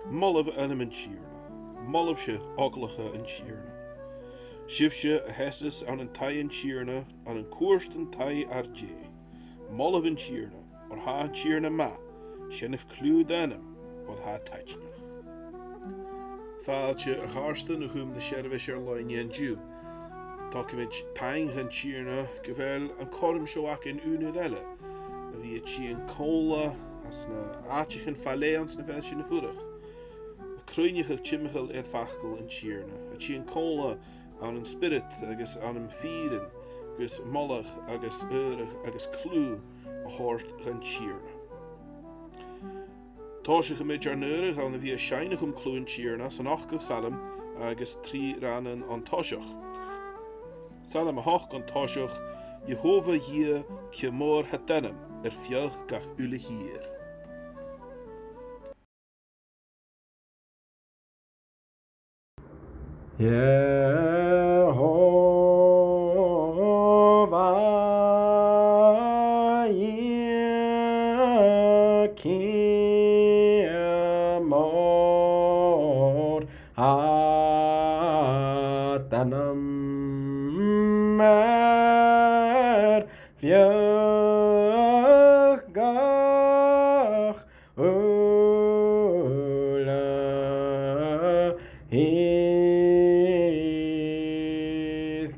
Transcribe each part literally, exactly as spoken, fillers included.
Moladh ainm an Tighearna. Molaibhse òglacha an Tighearna. Sibhse a sheasas ann an taigh an Tighearna, ann an cuairt an taigh ar Dè. Molaibh an Tighearna, oir tha an Tighearna math, seinnibh cliù d' ainm, oir tha e taitneach. Fàilte, a chàirdean, a chum na seirbheis air-loidhne an-diugh. Togamaid taing dhan Tighearna gu bheil an cothrom seo againn aon uair eile a bhith a' tighinn còmhla anns na h-àiteachan fa leth anns na bheil sinn a' fuireach, a' cruinneachadh timcheall air facal an Tighearna, a' tighinn còmhla ann an spiorad agus ann am fìrinn, gus moladh agus adhradh agus cliù a thoirt dhan Tighearna. Tòisichidh sinn ar n-adhradh ann a bhith a' seinn a chum cliù an Tighearna san ochdamh Salm agus trì rannan on toiseach. Salm a h-ochd on toiseach. Iehòbhah Dhia, cia mòr tha d' ainm air feadh gach uile thìr. Iehòbhah Dhia, cia mòr tha d' ainm air feadh gach uile thìr.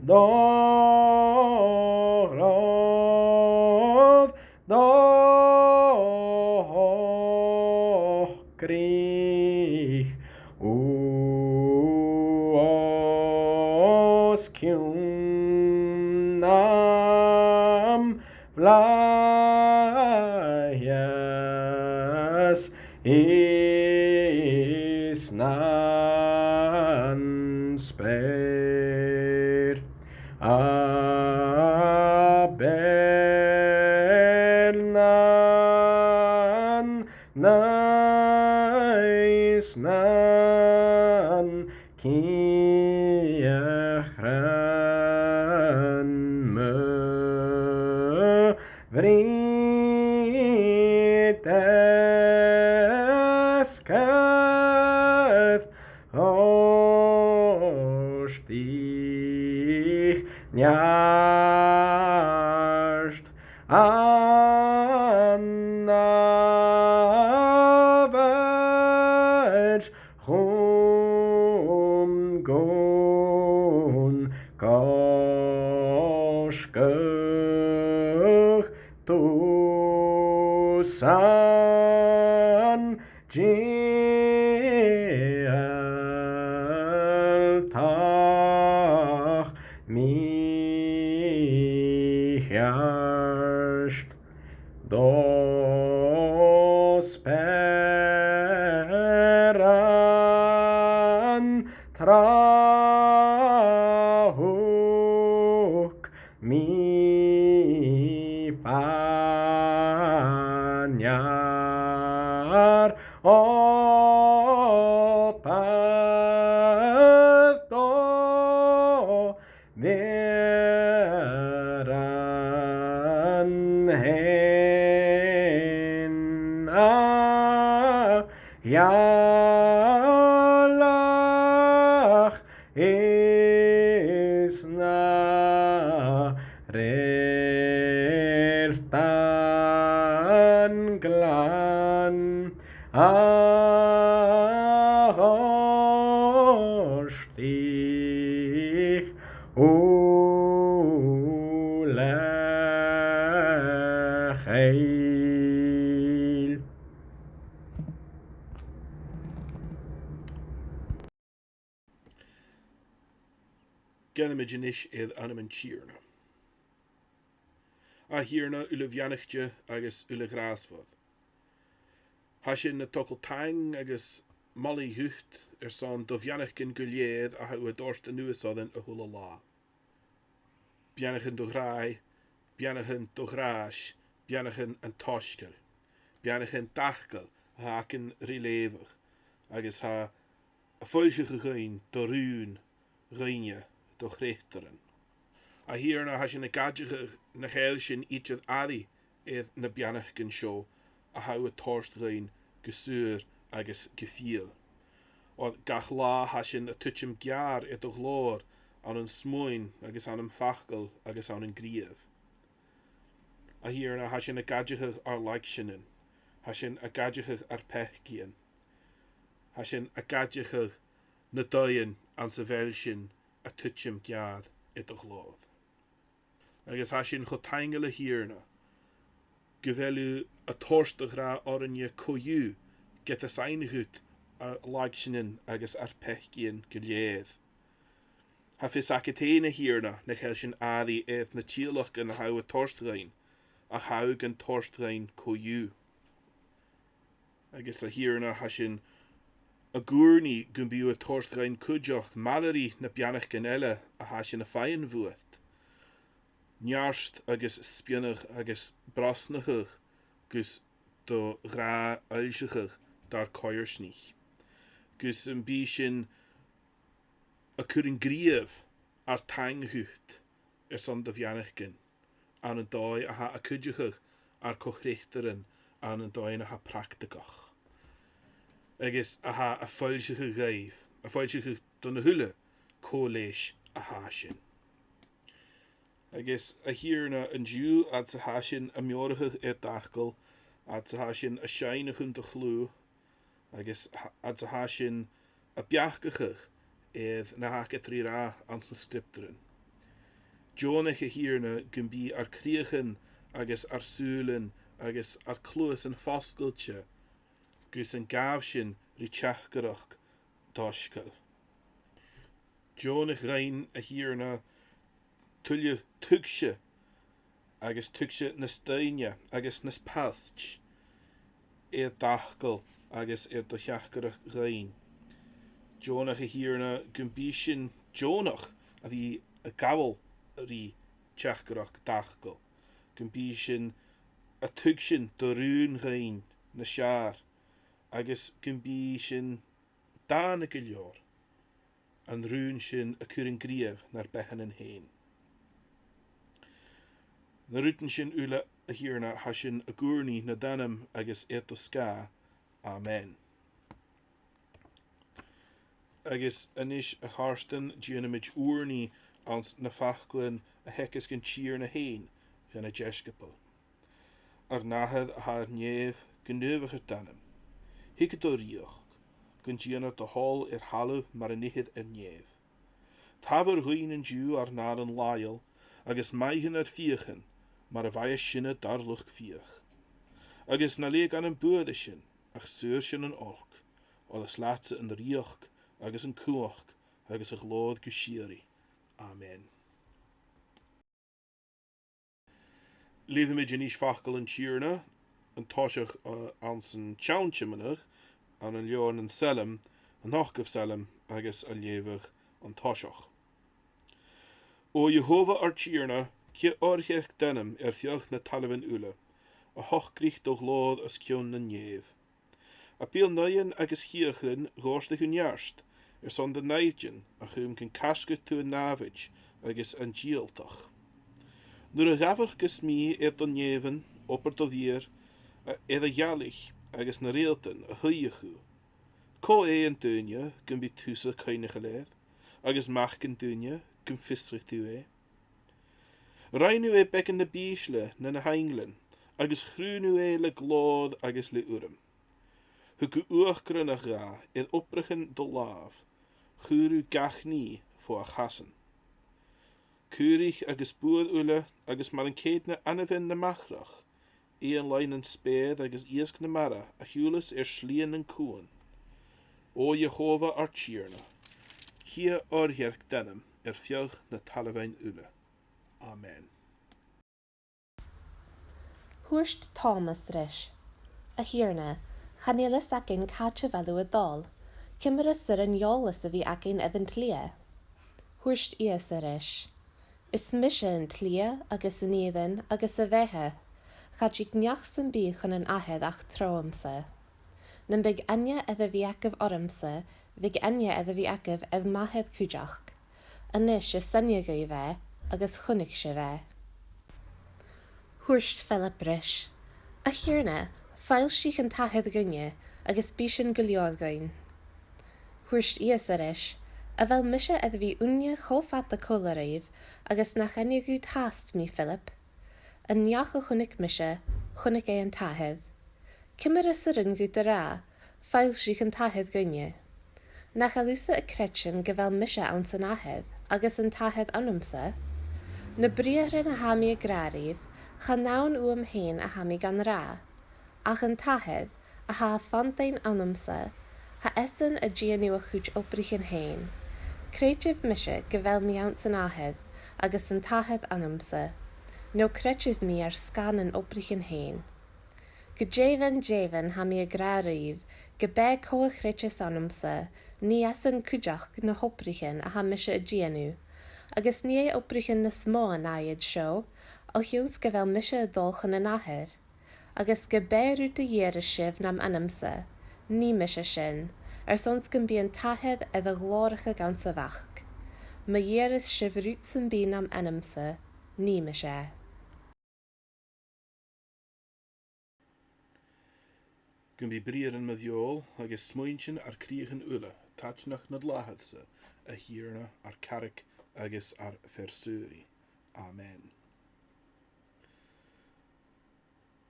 Do ghrod, do shocraich thu os cionn nam bhlàthachas is nan speur. Abair nan aois nan ceuchran mu bhrìgh is car dhòirtich neart an àbhaist chum gun cosgadh tusa an diabhal. Tach mi cheart do speuran tràthach mi fa-near. Obair do bhearan fhèin a ghealach is na reirtean glan a dhòirtich uile chèile. Gabhaimid a-nis air ainm an Tighearna. A Thighearna, uile-bheannaichte agus uile-ghràsmhor, tha sinn a' togail taing agus molaidh dhut airson do bheannachdan gu lèir a tha thu a' toirt a-nuas oirnn a h-uile là. Beannachdan do ghràidh, beannachdan do ghràis, beannachdan an t-soisgeil, beannachdan d' fhacal a tha againn ri leughadh, agus tha a' foillseachadh dhuinn do rùn dhuinne, do chreutairean. A Thighearna, tha sinn ag aideachadh nach eil sinn idir airidh air na beannachdan seo a tha thu a' toirt dhuinn gu saor agus gu fial. Oir gach là tha sinn a' tuiteam geàrr air do ghlòir, ann an smuain agus ann am facal agus ann an gnìomh. A Thighearna, tha sinn ag aideachadh ar laigseanan, tha sinn ag aideachadh ar peacaidhean, tha sinn ag aideachadh na dòighean anns a bheil sinn a' tuiteam geàrr air do ghlòir. Agus tha sinn cho taingeil, a Thighearna, gu bheil thu a' toirt do ghràdh oirnne co-dhiù, ged as aithne dhut ar laigseanan agus ar peacaidhean gu lèir. Tha fios agad fhèin, a Thighearna, nach eil sinn airidh air na tìodhlachan a tha thu a' toirt dhuinn, ach tha thu gan toirt dhuinn co-dhiù. Agus a Thighearna, tha sinn ag ùrnaigh gum bi thu a' toirt dhuinn cuideachd maille ri na beannachdan eile a tha sinn a' faighinn bhuat. Neart agus spionnadh agus brosnachadh gus do ghràdh fhoillseachadh dar coimhearsnaich. Gus am bi sinn a' cur an gnìomh ar taing dhut airson do bheannachdan, ann an dòigh a tha a' cuideachadh ar co-chreutairean, ann an dòigh a tha practaigeach, agus a tha a' foillseachadh dhaibh, a' foillseachadh do na h-uile co-leis a tha sinn. Agus a Thighearna, an-diugh, fhad 's a tha sinn a' meòrachadh air d' fhacal, fhad 's a tha sinn a' seinn a chum do chliù, agus tha-, fhad 's a tha sinn a' beachdachadh air na th' agad ri ràdh anns na Sgriobtairean. Deònaich, a Thighearna, gum bi ar cridheachan agus ar sùilean agus ar cluasan fosgailte, gus an gabh sinn ri teachdaireachd d' fhoisgeul. Deònaich dhuinn, a Thighearna, tuilleadh tuigse agus tuigse nas doimhne agus nas pailt air d' fhacal agus air do theachdaireachd dhuinn. Deònaich, a Thighearna, gum bi sinn deònach a bhith a' gabhail ri teachdaireachd d' fhacal, gum bi sinn a' tuigsinn do rùn dhuinn nas fheàrr, agus gum bi sinn dàna gu leòr, an rùn sin a' cur an gnìomh nar beathannan fhèin. Na rudan sin uile, a Thighearna, tha sinn ag ùrnaigh nad ainm agus air do sgàth. Amen. Agus a-nis, a chàirdean, dèanamaid ùrnaigh anns na faclan a theagaisg an Tighearna fhèin dhan a' deisciobail. Ar n-Athair a tha air nèamh, gu naomhaichear d' ainm. Thigeadh do rìoghachd, gun dèanar do thoil air thalamh mar a nithear air nèamh. Tabhair dhuinn an-diugh ar n-aran làitheil, agus maith dhuinn ar fiachan, mar a mhaitheas sinne dar luchd-fiach. Agus na leig ann am buaireadh sinn, ach saor sinn on olc, oir is leatsa an rìoghachd, agus an cumhachd, agus a' ghlòir gu sìorraidh. Amen. Leughaidh mi a-nis facal an Tighearna, an toiseach, uh, anns an t-seann tiomnadh, ann an leabhar nan Sailm, an t-ochdamh Sailm, agus a' leughadh an toiseach. O Iehòbhah ar Tighearna, cia oirchidh d' ainm air feadh na talmhainn uile, a shocraich do ghlòir os cionn nan nèamh. A bheil naoidhean agus fiachan, dhòirtidh thu neart, airson do naimhdean, a chum gun casgadh tu an nàmhaid agus an dìoltach. Nuair a dh'amharcas mi air do nèamhan, obair do mhìr, a, air a' ghealaich agus na reultan a shuidheadh thu. Cò e an duine gum bi tusa cuimhneachail air, agus mac an duine gum fiosraich thu e? Rinn thu e beagan na b' ìsle na na h-ainglean, agus chrùn thu e le glòir agus le urram. Thug thu uachdranach dha air obraichean do làmh, chuir thu gach nì fo a chasan. Caoraich agus buair uile, agus mar an ceudna ainmhidhean na machrach, eun-laigh nan speur agus iasg na mara a shiùbhlas air slighean nan cuan. O Iehòbhah ar Tighearna, cia oirchidh d' ainm air feadh na talmhainn uile. Amen. Thuirt Tòmas ris, A Thighearna, chan eil fhios againn càit a bheil thu a' dol, ciamar as urrainn eòlas a bhith againn air an t-slighe? Thuirt Ìosa ris, Is mise an t-slighe agus an fhìrinn agus a' bheatha. Cha tig neach sam bith chun an Athar ach tromhamsa. Nam biodh aithne air a bhith agaibh ormsa, bhiodh aithne air a bhith agaibh air m' Athair cuideachd. A-nis, is aithne dhuibh e, agus chunnaic sibh e. Thuirt Philip ris, A Thighearna, foillsich an t-Athair dhuinne, agus bidh sin gu leòr dhuinn. Thuirt Ìosa ris, A bheil mise air a bhith uainne cho fada còmhla ribh, agus nach aithne dhut fhathast mi, Philip? An neach a chunnaic mise, chunnaic e an t-Athair. Ciamar as urrainn dhut a ràdh, Foillsich an t-Athair dhuinne? Nach eil thusa a' creidsinn gu bheil mise anns an Athair, agus an t-Athair annamsa? Na briathran a tha mi ag ràdh ribh, chan ann uam fhèin a tha mi gan ràdh, ach an t-Athair, a tha a' fantainn annamsa, tha esan a' dèanamh a chuid obraichean fhèin. Creidibh mise gu bheil mi anns an Athair, agus an t-Athair annamsa, no creidibh mi air sgàth nan obraichean fhèin. Gu deimhinn, deimhinn, tha mi ag ràdh ribh, ge b' e cò a chreideas annamsa, nì esan cuideachd na h-obraichean a tha mise a' dèanamh, agus nì e obraichean nas motha na iad seo, o chionn 's gu bheil mise a' dol chun an Athar. Agus ge b' e rud a dh'iarras sibh nam ainm-sa, nì mise sin, airson 's gum bi an t-Athair air a ghlòrachadh anns a' Mhac. Ma dh'iarras sibh rud sam bith nam ainm-sa, nì mise e. Gum bi briathran mo bheòil agus smuaintean ar cridheachan uile taitneach nad làthair-sa, a Thighearna, ar carraig agus ar fear-saoraidh. Amen.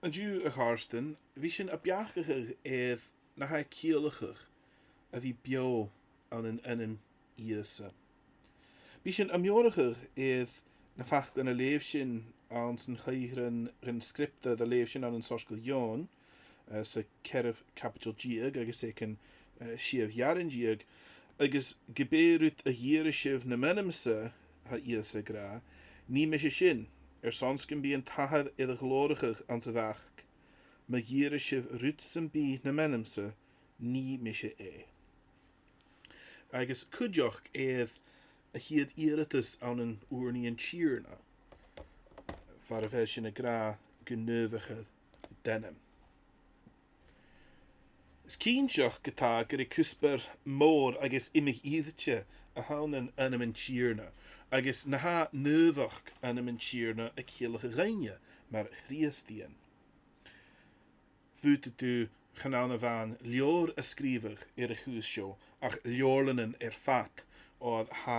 An-diugh, a chàirdean, bidh sinn a' beachdachadh air na tha e a' ciallachadh a bhith beò ann an ainm Ìosa. Bidh sinn a' meòrachadh air na faclan a leugh sinn anns an cuibhreann den sgriobtar a leugh sinn ann an Soisgeul Eòin, eh, sa cheathramh caibideil deug agus aig an, eh, siathamh earrann deug, agus ge b' e rud a dh'iarras sibh nam ainm-sa, tha Ìosa ag ràdh, nì mise sin, airson 's gum bi an t-Athair air a ghlòrachadh anns a' Mhac. Ma dh'iarras sibh rud sam bith nam ainm-sa, nì mise e. Agus cuideachd air a' chiad iarrtas ann an ùrnaigh an Tighearna, far a bheil sinn ag ràdh gun naomhaichear d' ainm. Is cinnteach ge-tà gur e cuspair mòr agus iomadh-fhìrte a th' ann an ainm an Tighearna, agus na tha naomhachd ainm an Tighearna a' ciallachadh dhuinne mar Chrìosdaidhean. Faodaidh tu, chan ann a-mhàin leabhar a sgrìobhadh air a' chùis seo, ach leabharlannan air fad, oir tha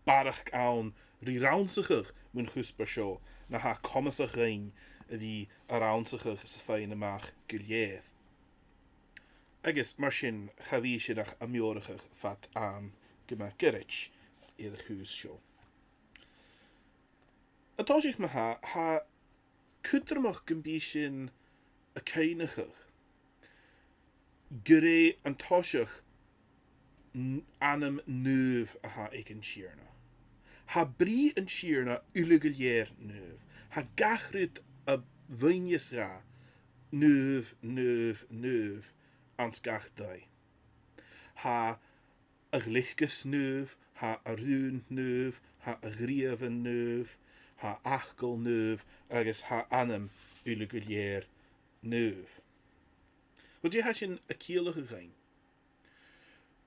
barrachd ann ri rannsachadh mun chuspair seo na tha comasach dhuinn a bhith a' rannsachadh 's a' faighinn a-mach gu lèir. Agus mar sin, cha bhi sinn ach a' meòrachadh fad àm gu math goirid air a' chùis seo. An toiseach ma-thà, tha cudromach gum bi sinn a' cuimhneachadh gur e an toiseach n-, ainm naomh a th' aig an Tighearna. Tha brìgh an Tighearna uile gu lèir naomh. Tha gach rud a bhuineas dha naomh, naomh, naomh anns gach dòigh. Tha a ghliocas naomh, tha a rùn naomh, tha a ghnìomhan naomh, tha fhacal naomh, agus tha ainm uile gu lèir naomh. Uill, dè tha sin a' ciallachadh dhuinn?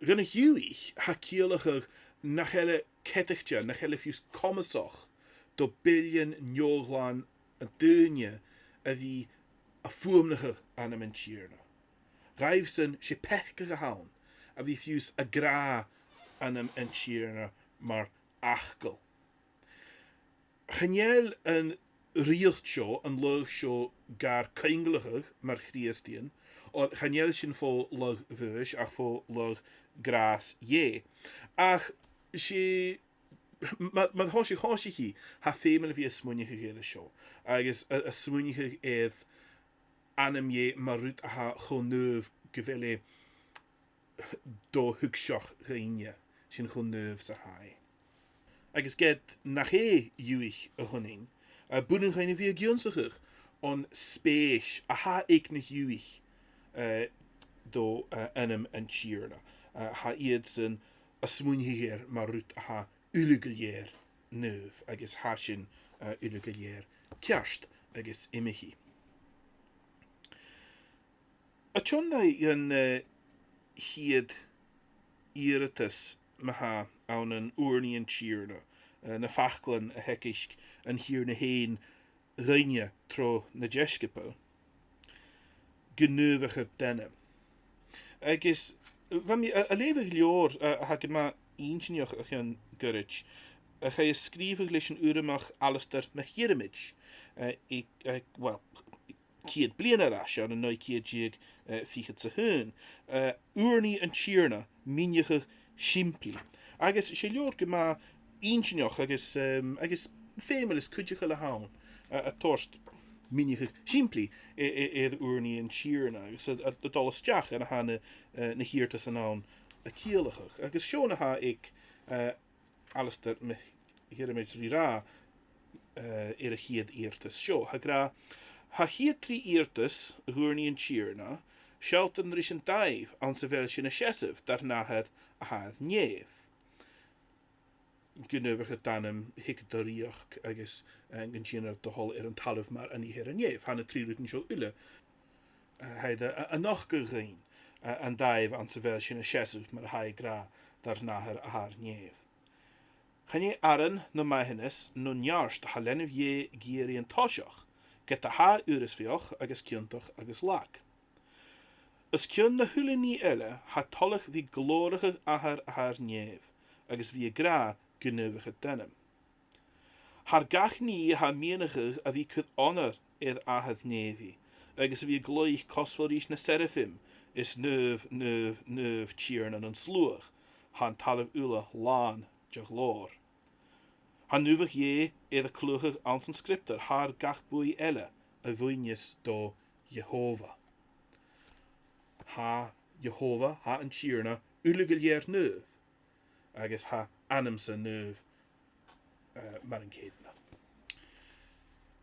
Dhan a' Ghiùdhaich, tha e a' ciallachadh nach eil e ceadaichte, nach eil e fiù 's comasach do billean neòghlan an duine a bhith a' fuaimneachadh ainm an Tighearna. Dhaibhsan, 's e peacach a th' ann a bhith fiù 's ag ràdh ainm an Tighearna mar fhacal. Chan eil an riaghailt seo, an lagh seo, gar cuingealachadh mar Chrìosdaidhean, oir chan eil sinn fo lagh Mhaois ach fo lagh gràs Dhè. Ach 's e, ma, ma thòisich, thòisich i, tha feumail a bhith a' smaoineachadh air a seo, agus a, a' smaoineachadh air ainm Dhè mar rud a tha cho naomh gu bheil e do thuigseach dhuinne, sin cho naomh 's a tha e. Agus ged nach e Ghiùdhaich a th' annainn, eh, b' urrainn dhuinn a bhith ag ionnsachadh on spèis a tha aig na Giùdhaich, eh, do, eh, ainm an Tighearna. Eh, tha iadsan a' smaoineachadh air mar rud a tha uile gu lèir naomh, agus tha sin, eh, uile gu lèir ceart agus iomchaidh. A' tionndadh dhan, eh, chiad iarrtas ma-thà ann an ùrnaigh an Tighearna, eh, na faclan a theagaisg an Tighearna fhèin dhuinne tro na deisciobail, gun naomhaichear d' ainm. Agus bha mi a', a' leughadh leabhar, eh, a tha gu math inntinneach o chionn ghoirid, a chaidh a sgrìobhadh leis an Urramach Alasdair MacDhiarmaid, eh, i, eh, well, ceud bliadhna air ais, ann an naoi ceud deug, eh, fichead 's a h-aon, eh, Ùrnaigh an Tighearna, Minneachadh Sìmplidh. Agus 's e leabhar gu math inntinneach agus, em, agus feumail is cuideachail a th' ann, eh, a' toirt minneachadh sìmplidh air, air, air Ùrnaigh an Tighearna, agus a', a', a' dol a-steach air na tha na, eh, na h-iarrtasan ann a' ciallachadh. Agus seo na tha aig, eh, Alasdair MacDhiarmaid ri ràdh, eh, air a' chiad iarrtas seo. Tha e ag ràdh, tha a' chiad trì iarrtais dh'Ùrnaigh an Tighearna, sealltainn ris an dàimh anns a bheil sinn a' seasamh dar n-Athair a tha air nèamh. Gun naomhaichear d' ainm, thig do rìoghachd agus, eh, gun dèanar do thoil air an talamh mar a nì air an nèamh. Tha na trì rudan seo uile, eh, tha iad a', a', a' nochdadh dhuinn, eh, an dàimh anns a bheil sinn a' seasamh mar a tha e ag ràdh dar n-Athair a tha air nèamh. Chan e aran no maitheanas no neart a tha leanabh Dhè ag iarraidh an toiseach, ged a tha e urras-bheòthach agus ciontach agus lag. Os cionn na h-uile nì eile, tha e toilichte bhith a' glòrachadh Athair a tha air nèamh, agus bhith ag ràdh gun naomhaichear d' ainm. Thathar gach nì a tha a' miannachadh a bhith a' cur onair air Athair nèamhaidh, agus a bhith a' glaodhaich cosmhail ris na seraphim, is naomh, naomh, naomh Tighearna nan sluagh, tha an talamh uile làn de ghlòir. Tha naomhachd Dhè air a cluicheadh anns an sgriobtar, thar gach buaidh eile a bhuineas do Iehòbhah. Tha Iehòbhah, tha an Tighearna, uile gu lèir naomh, agus tha ainm-sa naomh, eh, mar an ceudna.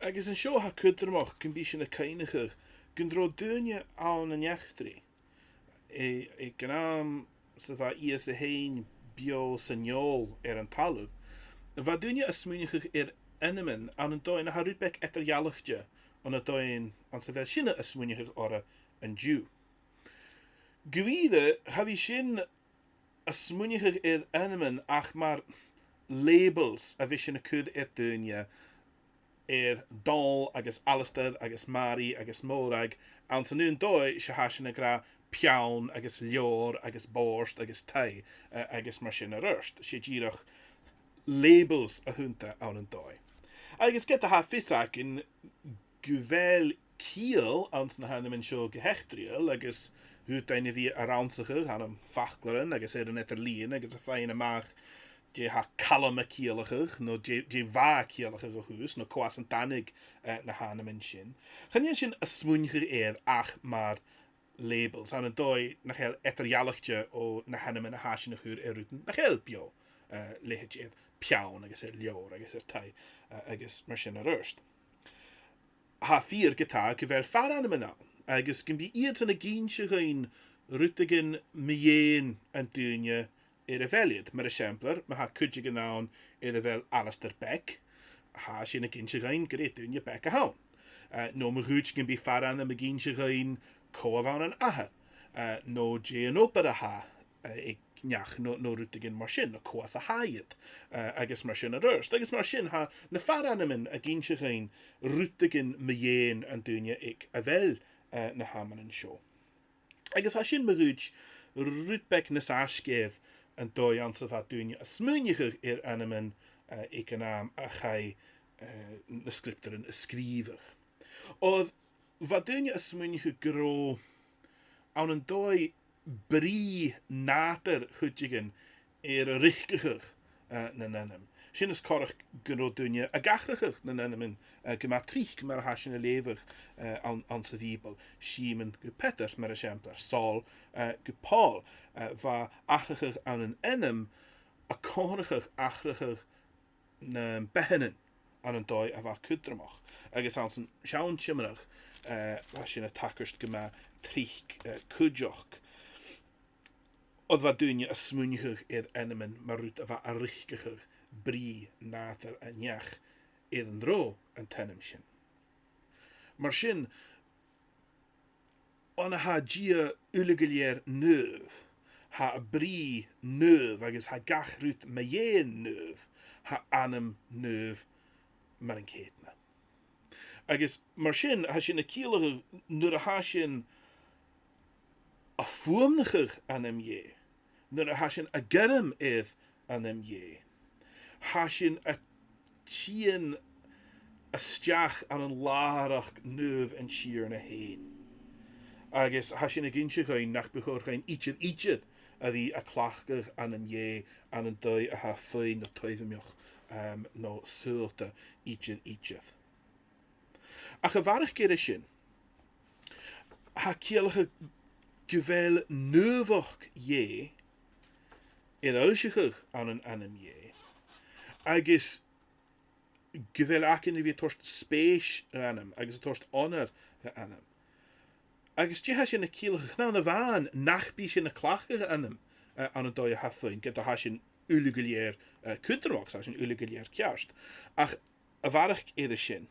Agus an seo tha e cudromach gum bi sinn a' cuimhneachadh gun robh daoine ann an eachdraidh, eh, aig an àm 's a bha Ìosa fhèin beò san fheòil air an talamh, bha daoine a' smaoineachadh air ainmean ann an dòigh nach e rud beag eadar-dhealaichte bhon an dòigh anns a bheil sinne a' smaoineachadh orra an-diugh. Gu ìre, cha bhi sinn a' smaoineachadh air ainmean ach mar labels a bhios sinn a' cur air daoine, air Dòmhnall agus Alasdair agus Màiri agus Mòrag, anns an aon dòigh 's a tha sinn ag ràdh peann agus leabhar agus bòrd agus taigh, eh, agus mar sin air adhart. 'S e dìreach labels a th' annta ann an dòigh. Agus ged a tha fios againn gu bheil ciall anns na h-ainmean seo gu h-eachdraidheil, agus dh'fhaodadh daoine a bhith a' rannsachadh ann am faclairean agus air an eadar-lìon agus a' faighinn a-mach dè tha Calum a' ciallachadh, no dè, dè bha e a' ciallachadh o thùs, no cò às an tàinig, eh, na h-ainmean sin. Chan eil sinn a' smaoineachadh air ach mar labels, ann an dòigh nach eil eadar-dhealaichte o na h-ainmean a tha sinn a' cur air rudan nach eil beò, eh, leithid air peann agus air leabhar agus air taigh, eh, agus mar sin air adhart. Tha e fìor ge-tà gu bheil far-ainmean ann, agus gum bi iadsan ag innse dhuinn rudeigin mu dheidhinn an duine air a bheil iad. Mar eisimpleir, ma tha cuideigin ann air a bheil Alasdair Beag, tha sin ag innse dhuinn gur e duine beag a th' ann. Eh, no ma dh'fhaodte gum bi far-ainm ag innse dhuinn cò a bh' ann an athair, eh, no dè an obair a tha, eh, aig neach, no, no rudeigin mar sin, no cò às a tha iad, eh, agus mar sin air adhart. Agus mar sin, tha na far-ainmean ag innse dhuinn rudeigin mu dheidhinn an duine aig a bheil, eh, na h-ainmean seo. Agus tha sin ma dh'fhaodte rud beag nas fhaisge air an dòigh anns a bha daoine a' smaoineachadh air ainmean, eh, aig an àm a chaidh, eh, na sgriobtairean a sgrìobhadh. Oir bha daoine a' smaoineachadh gun robh ann an dòigh brìgh nàdar cuideigin air a riochdachadh, eh, nan ainm. Sin as coireach gun robh daoine ag atharrachadh nan ainmean, eh, gu math tric mar a tha sinn a' leughadh, eh, ann, anns a' Bhìoball. Sìmon gu Peadar, mar eisimpleir, Sàil, eh, gu Pòl. Eh, bha atharrachadh ann an ainm a' comharrachadh atharrachadh nam beathannan ann an dòigh a bha cudromach. Agus anns an t-seann tiomnadh, eh, bha sin a' tachairt gu math tric, eh, cuideachd. Oir bha daoine a' smaoineachadh air ainmean mar rud a bha a' riochdachadh brìgh nàdar an neach air an robh an t-ainm sin. Mar sin, on a tha Dia uile gu lèir naomh, tha a brìgh naomh agus tha gach rud mu dheidhinn naomh, tha ainm naomh mar an ceudna. Agus mar sin, tha sin a' ciallachadh nuair a tha sinn a' fuaimneachadh ainm Dhè, nuair a tha sinn a' gairm air ainm Dhè, tha sinn a' tighinn a-steach ann an làrach naomh an Tighearna fhèin. Agus tha sinn ag innse dhuinn nach bu chòir dhuinn idir, idir a bhith a' cleachdadh ainm Dhè ann an dòigh a tha fuaimneach no taobh-a-muigh, em, no saoghalta idir, idir. Ach a bharrachd air sin, tha e a' ciallachadh gu bheil naomhachd Dhè air fhoillseachadh ann an ainm Dhè, agus gu bheil againn ri bhith a' toirt spèis dha ainm, agus a' toirt onair dha ainm. Agus dè tha sin a' ciallachadh? Chan ann a-mhàin nach bi sinn a' cleachdadh ainm, eh, ann an dòigh a tha fuaimneach, ged a tha sin uile gu lèir, eh, cudromach, 's tha sin uile gu lèir ceart. Ach a bharrachd air sin,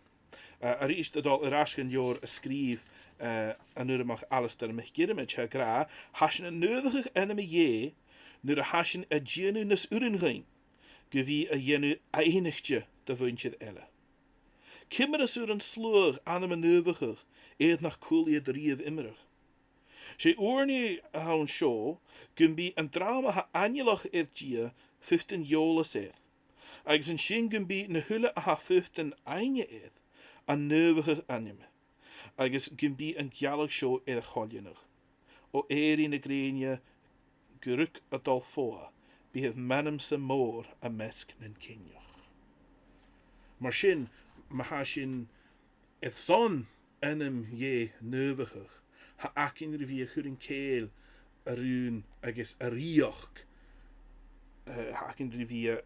eh, a-rithist a' dol air ais dhan leabhar a sgrìobh, eh, an Urramach Alasdair MacDhiarmaid, tha e ag ràdh, tha sinn a' naomhachadh ainm Dhè nuair a tha sinn a' dèanamh nas urrainn dhuinn gu bhith a' dèanamh aithnichte do mhuinntir eile. Ciamar as urrainn sluagh ainm a naomhachadh air nach cuala iad riamh iomradh? 'S e ùrnaigh a th' ann seo gum bi an dream a tha aineolach air Dia a' faighinn eòlas air, agus an sin gum bi na h-uile a tha a' faighinn aithne air a' naomhachadh ainm, agus gum bi an gealladh seo air a choileanadh. O èirigh na grèine gu ruig a' dol fodha, bithibh m' ainm-sa mòr am measg nan cinneach. Mar sin, ma tha sinn airson ainm Dhè naomhachadh, tha againn ri bhith a' cur an cèill a rùn agus a rìoghachd, eh, tha againn ri bhith a,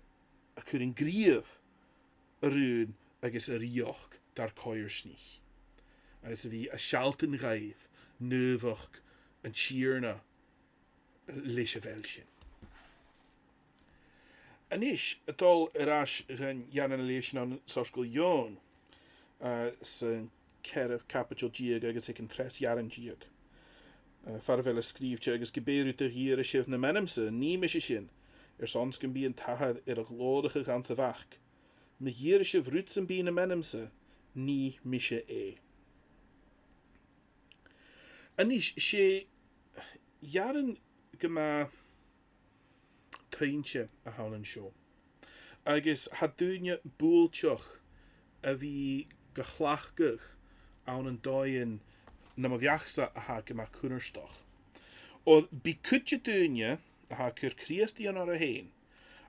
a' cur an gnìomh a rùn agus a rìoghachd dar coimhearsnaich, agus a bhith a' sealltainn dhaibh naomhachd an Tighearna leis a bheil sinn. A-nis, a' dol air ais dhan earrann a leugh sinn ann an Soisgeul Eòin, eh, san ceathramh caibideil deug agus aig an treas earrann deug. Eh, far a bheil e sgrìobhte, agus ge b' e rud a dh'iarradh sibh nam ainm-sa, nì mise sin, airson 's gum bi an t-Athair air a ghlòrachadh anns a' Mhac. Ma dh'iarradh sibh rud sam bith nam ainm-sa, nì mise e. A-nis, 's e earrann gu math toinnte a th' ann an seo. Agus tha daoine buailteach a bhith ga chleachdadh ann an dòighean nam bheachd-sa a tha gu math cunnartach. Oir bidh cuid de dhaoine a tha a' cur Crìosdaidhean orra fhèin,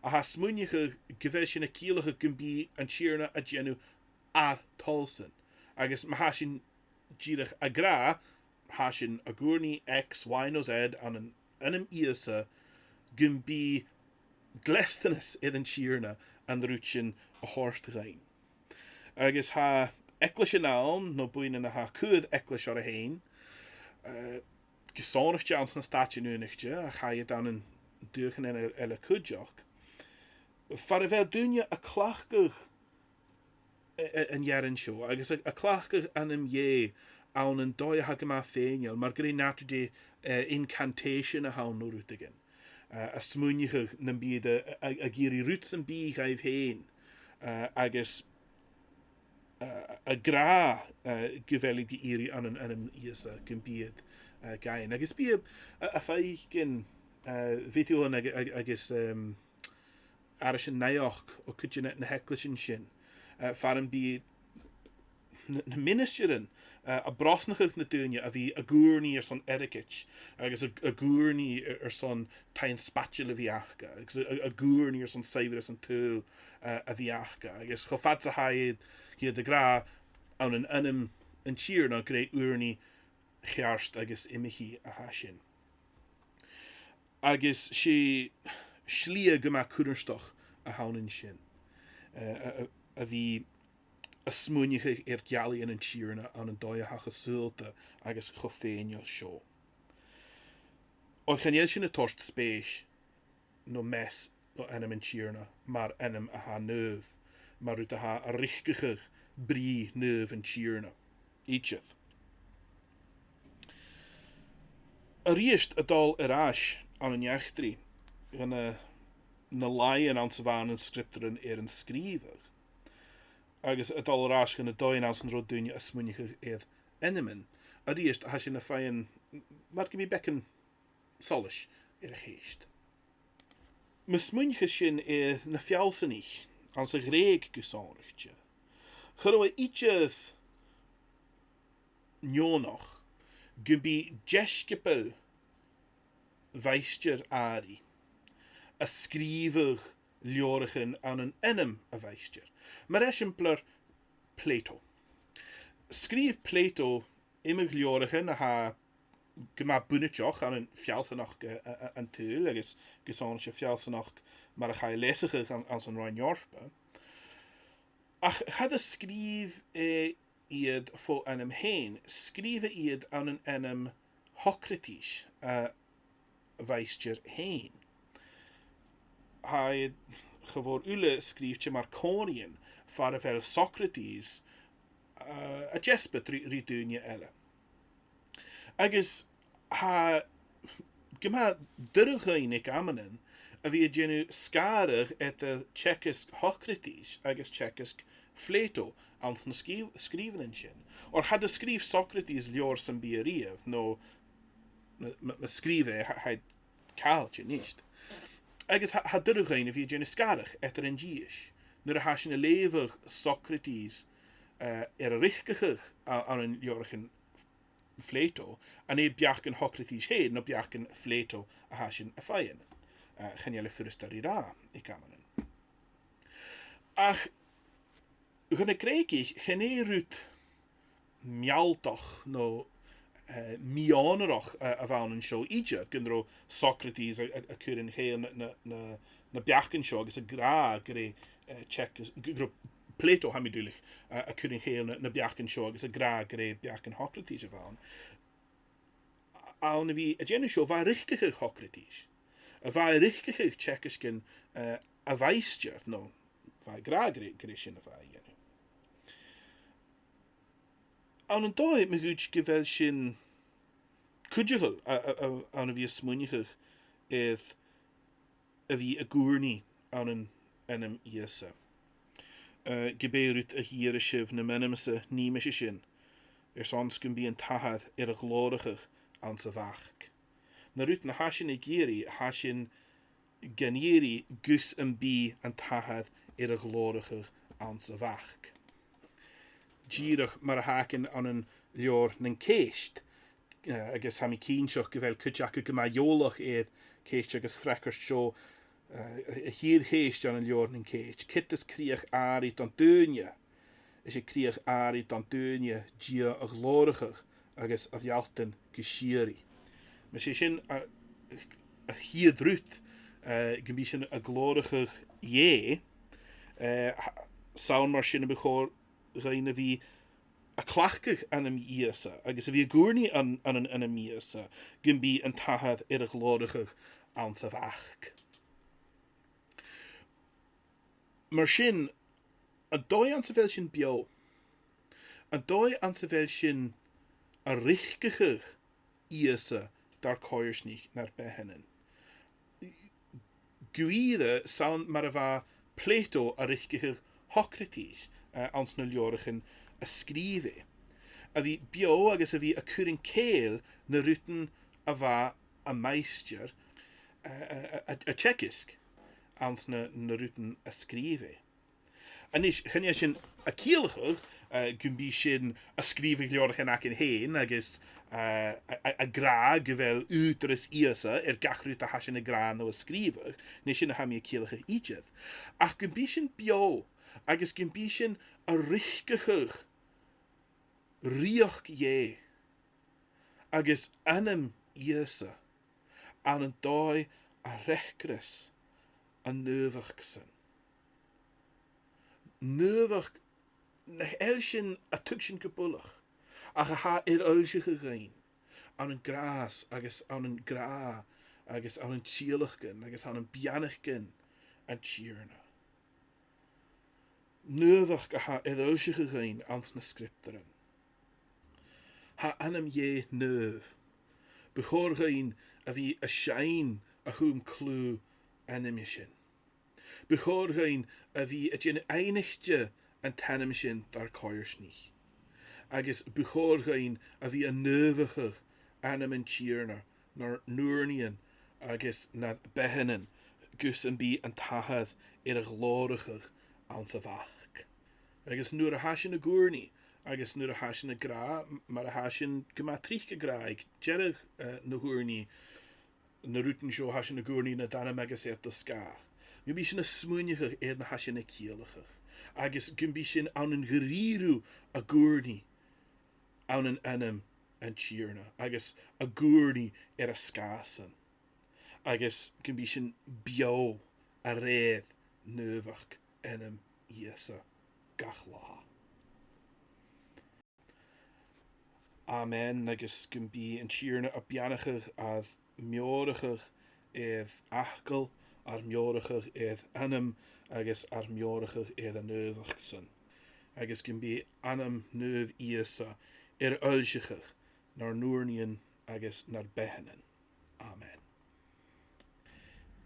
a tha a' smaoineachadh gu bheil sin a' ciallachadh gum bi an Tighearna a' dèanamh ar toil-san. Agus ma tha sinn dìreach ag ràdh, tha sinn ag ùrnaigh X, Y no Z ann an ainm Ìosa, gum bi dleastanas air an Tighearna an rud sin a thoirt dhuinn. Agus tha eaglaisean ann, no buidhnean a tha a' cur eaglais orra fhèin, eh, gu sònraichte anns na Stàitean Aonaichte, ach tha iad ann an dùthchannan eile, eile cuideachd. Far a bheil daoine a' cleachdadh a-, a-, an earrann seo, agus a', a' cleachdadh ainm Dhè ann an dòigh a tha gu math fèineil, mar gur e nàdar de, eh, incantation a th' ann no rudeigin. Eh, a' smaoineachadh nam biodh iad a', a', ag iarraidh rud sam bith dhaibh fhèin, eh, agus, eh, ag ràdh, eh, gu bheil iad ag iarraidh ann an ainm Ìosa gum bi iad, eh, ga fhaighinn. Agus bidh, eh, a' faicinn, eh, bhideothan ag-, ag-, agus, ehm, aithris an naidheachd o cuid de na, na h-eaglaisean sin, eh, far am bi na, na ministearan, eh, a' brosnachadh na daoine a bhith ag ùrnaigh airson airgid, agus ag, ag ùrnaigh air, airson taighean spaideil a bhith aca, agus a, a, ag ùrnaigh airson saidhbhreas an t-saoghail, eh, a bhith aca, agus cho fad 's a tha iad, iad ag ràdh ann an ainm an Tighearna gur e ùrnaigh cheart agus iomchaidh a tha sin. Agus 's e slighe gu math cunnartach a th' ann an sin, eh, a, a, a bhith a' smaoineachadh air geallaidhean an Tighearna ann an dòigh a tha cho saoghalta agus cho fèineil seo. Oir chan eil sinn a' toirt spèis no meas do ainm an Tighearna mar ainm a tha naomh, mar rud a tha a' riochdachadh brìgh naomh an Tighearna idir. A-rithist, a' dol air ais ann an eachdraidh, gu na, na làithean anns a bha na sgriobtairean air an sgrìobhadh, agus a' dol air ais gu na dòighean anns an robh daoine a' smaoineachadh air ainmean. A-rithist, tha sinn a' faighinn, mar gum biodh beagan solais air a' cheist. Ma smaoinicheas sinn air na feallsanaich anns a' Ghrèig gu sònraichte, cha robh e idir neònach gum bi deisciobail Mhaighstir Àraidh a' sgrìobhadh leabhraichean ann an ainm a' Mhaighstir. Mar eisimpleir, Plato. Sgrìobh Plato iomadh leabhraichean a tha gu math bunaiteach ann am feallsanachd, eh, eh, eh, an t-saoghail agus gu sònraichte feallsanachd mar a chaidh a leasachadh ann, anns an Roinn Eòrpa. Ach cha do sgrìobh e iad fo ainm fhèin, sgrìobh e iad ann an ainm Shocraidis, eh, a' Mhaighstir fhèin. Tha iad, cha mhòr uile, sgrìobhte mar chomhraidhean far a bheil Socrates, eh, a' deasbad ri, ri daoine eile. Agus tha gu math duilich dhuinn aig amannan a bhith a' dèanamh sgàireadh eadar teagasg Shocraidis agus teagasg Phlato anns na sgrìobh-, sgrìobhainnean sin. Oir cha do sgrìobh Socrates leabhar sam bith a-riamh, no ma, ma, ma sgrìobh e, tha, tha e ceangailte a-nis. Agus tha, tha e duilich dhuinn a bhith a' dèanamh sgàireadh eadar an dithis. Nuair a tha sinn a' leughadh Socrates, eh, air a riochdachadh a-, ann an leabhraichean Phlato, an e beachdan Shocraidis fhèin no beachdan Phlato a tha sinn a' faighinn? Eh, chan eil e furasta ri ràdh aig amannan. Ach dha na Greugaich, chan e rud mealltach no, eh, mì-onarach, eh, a bh' ann an seo idir, gun robh Socrates a', a', a' cur an cèill na, na, na, na beachdan seo agus ag ràdh gur e, eh, teagasg, gu, gu robh Plato, tha mi duilich, eh, a' cur an cèill na, na beachdan seo agus ag ràdh gur e beachdan Shocrates a bh' ann. Ann a bhith a' dèanamh seo, bha e a' riochdachadh Shocrates. A bha e a' riochdachadh teagasgan, eh, a' Mhaighstir, no bha e ag ràdh gur e, gur e sin a bha e a' dèanamh. Ann an dòigh, ma dh'fhaodte gu bheil sinn cuideachail a, a, a, ann a bhith a' smaoineachadh air a bhith ag ùrnaigh ann an ainm Ìosa. Eh, ge b' e rud a dh'iarras sibh nam ainm-sa, nì mise sin, airson 's gum bi an t-Athair air a ghlòrachadh anns a' Mhac. Na rudan a tha sinn ag iarraidh, tha sinn gan iarraidh gus am bi an t-Athair air a ghlòrachadh anns a' Mhac. Dìreach mar a th' againn ann an leabhar nan Cèist, eh, agus tha mi cinnteach gu bheil cuid agaibh gu math eòlach air Cèist agus Freagairt seo, eh, a, a' chiad cheist ann an leabhar nan Cèist. Ciod as crìoch àraidh don duine? Is e crìoch àraidh don duine Dia a ghlòrachadh agus a mhealltainn gu sìorraidh. Mas e sin a, a' chiad rud, eh, gum bi sinn a' glòrachadh Dhè, eh, tha, 's ann mar sin a bu chòir dhuinn a bhith a' cleachdadh ainm Ìosa, agus a bhith ag ùrnaigh ann, ann an ainm Ìosa, gum bi an t-Athair air a ghlòrachadh anns a' Mhac. Mar sin, an dòigh anns a bheil sinn beò, an dòigh anns a bheil sinn a' riochdachadh Ìosa dar coimhearsnachd nar beathannan, gu ìre 's ann mar a bha Plato a' riochdachadh Shocrates, eh, anns na leabhraichean a sgrìobh e. A bhith beò agus a bhith a' cur an cèill na rudan a bha am maighstir, eh, a, a, a, a' teagasg anns na, na rudan a sgrìobh e. A-nis, chan e sin a' ciallachadh, eh, gum bi sinn a' sgrìobhadh leabhraichean againn fhèin agus, eh, a, a, ag ràdh gu bheil ùghdarras Ìosa air gach rud a tha sinn ag ràdh no a' sgrìobhadh, chan e sin a tha mi a' ciallachadh idir. Ach gum bi sinn beò agus gum bi sinn a' riochdachadh rìoghachd Dhè agus ainm Ìosa ann an dòigh a fhreagras an naomhachd sin. Naomhachd nach eil sinn a' tuigsinn gu buileach, ach a tha air fhoillseachadh dhuinn ann an gràs agus ann an gràdh agus ann an trialachdan agus ann am beannachdan an Tighearna. Naomhachd a tha air fhoillseachadh dhuinn anns na Sgriobtairean. Tha ainm Dhè naomh. Bu chòir dhuinn a bhith a' seinn a chum cliù ainme sin. Bu chòir dhuinn a bhith a' dèanamh aithnichte an t-ainm sin dar coimhearsnachd. Agus bu chòir dhuinn a bhith a' naomhachadh ainm an Tighearna nar n-ùrnaighean agus nar beathannan, gus am bi an t-Athair air a ghlòrachadh anns a' Mhac. Agus nuair a tha sinn ag ùrnaigh, agus nuair a tha sinn ag ràdh, m-, mar a tha sinn gu math tric ag ràdh aig deireadh, eh, na h-ùrnaigh, na rudan seo, tha sinn ag ùrnaigh nad anam agus air do sgàth. Gum bi sinn a' smaoineachadh air na tha sinn a' ciallachadh, agus gum bi sinn ann an da-rìribh ag ùrnaigh ann an ainm an Tighearna, agus ag ùrnaigh air a sgàth-san, agus gum bi sinn beò a rèir naomhachd ainm Ìosa gach latha. Amen, agus gum bi an Tighearna a' beannachadh ar meòrachadh air fhacal, ar meòrachadh air ainm, agus ar meòrachadh air a naomhachd-san. Agus gum bi ainm naomh Ìosa air fhoillseachadh nar n-ùrnaighean agus nar beathannan. Amen.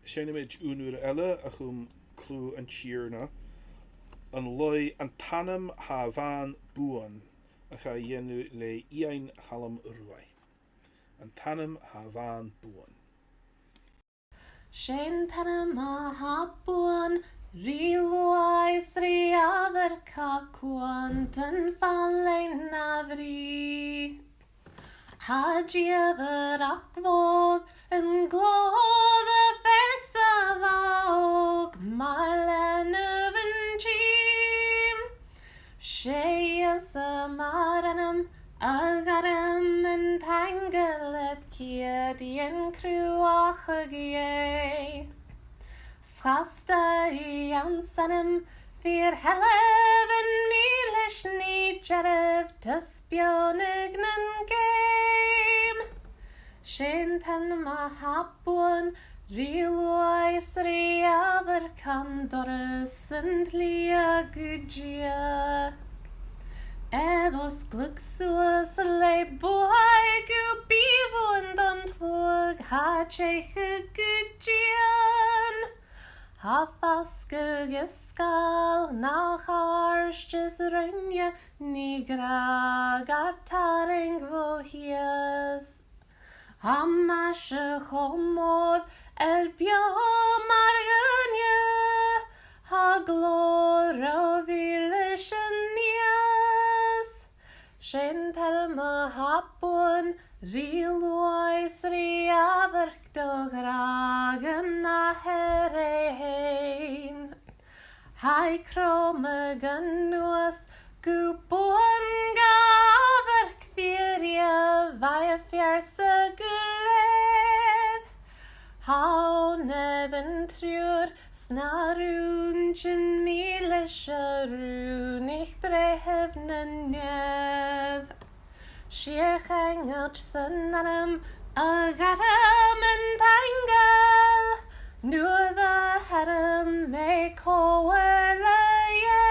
Seinnidh sinn aon uair eile a chum cliù an Tighearna an laoidh An t-Anam Tha Bhàn Buan, a chaidh a dhèanamh le Iain Chaluim Ruaidh. An t-Anam Tha Bhàn Buan. 'S e an t-anam a tha buan, ri luaidh 's ri amharc a' cuan, dhan fhàilidh na bhrìgh. Tha Dia bhreac mhòr, an glòir a' phearsa bhog, mar leanabh an tìm. 'S e Ìosa mar ainm a ghairm an t-aingeal air ceud dhen chruthachadh Dhè. 'S chasta i anns ainm fìor shealbh, an mìlis nì dearbh do spionnadh nan geam. 'S e an t-anam a tha buan, ri luaidh 's ri amharc an doras an t-slighe gu Dia. Eadhon 's gliog suas le buaidh gu bith bhuan don t-sluagh, tha teicheadh gu dian. Tha fasgadh is sgal, na chàirdeas roinne, nì gràdh ar tarraing bho shìos. Tha maise cho mòr air beò mar dhuine, tha glòir ro mhìlis a-nis. 'S e an t-anam a tha buan, ri luaidh 's ri amharc do ghràdh an Athar e fhèin. Tha i cromadh a-nuas gu buan, ga amharc fìor dhiubh, a' phearsa gu lèir. Tha onair an triùir 's na rùintean mìlis a' rùnaich breitheamh na nèamh. 'S e air chaingealtachd san anam a ghairm an t-aingeal, nuair a tharraing e còmhla Dhè.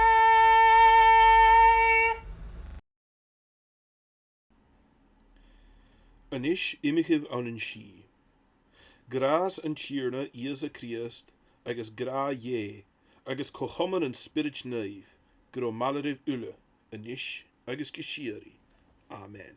A-nis, imich ann an sìth. Gràs an Tighearna Ìosa Crìosd, agus gràdh Dhè, agus co-chomann an Spioraid Naoimh, gu robh maille ribh uile, a-nis agus gu sìorraidh. Amen.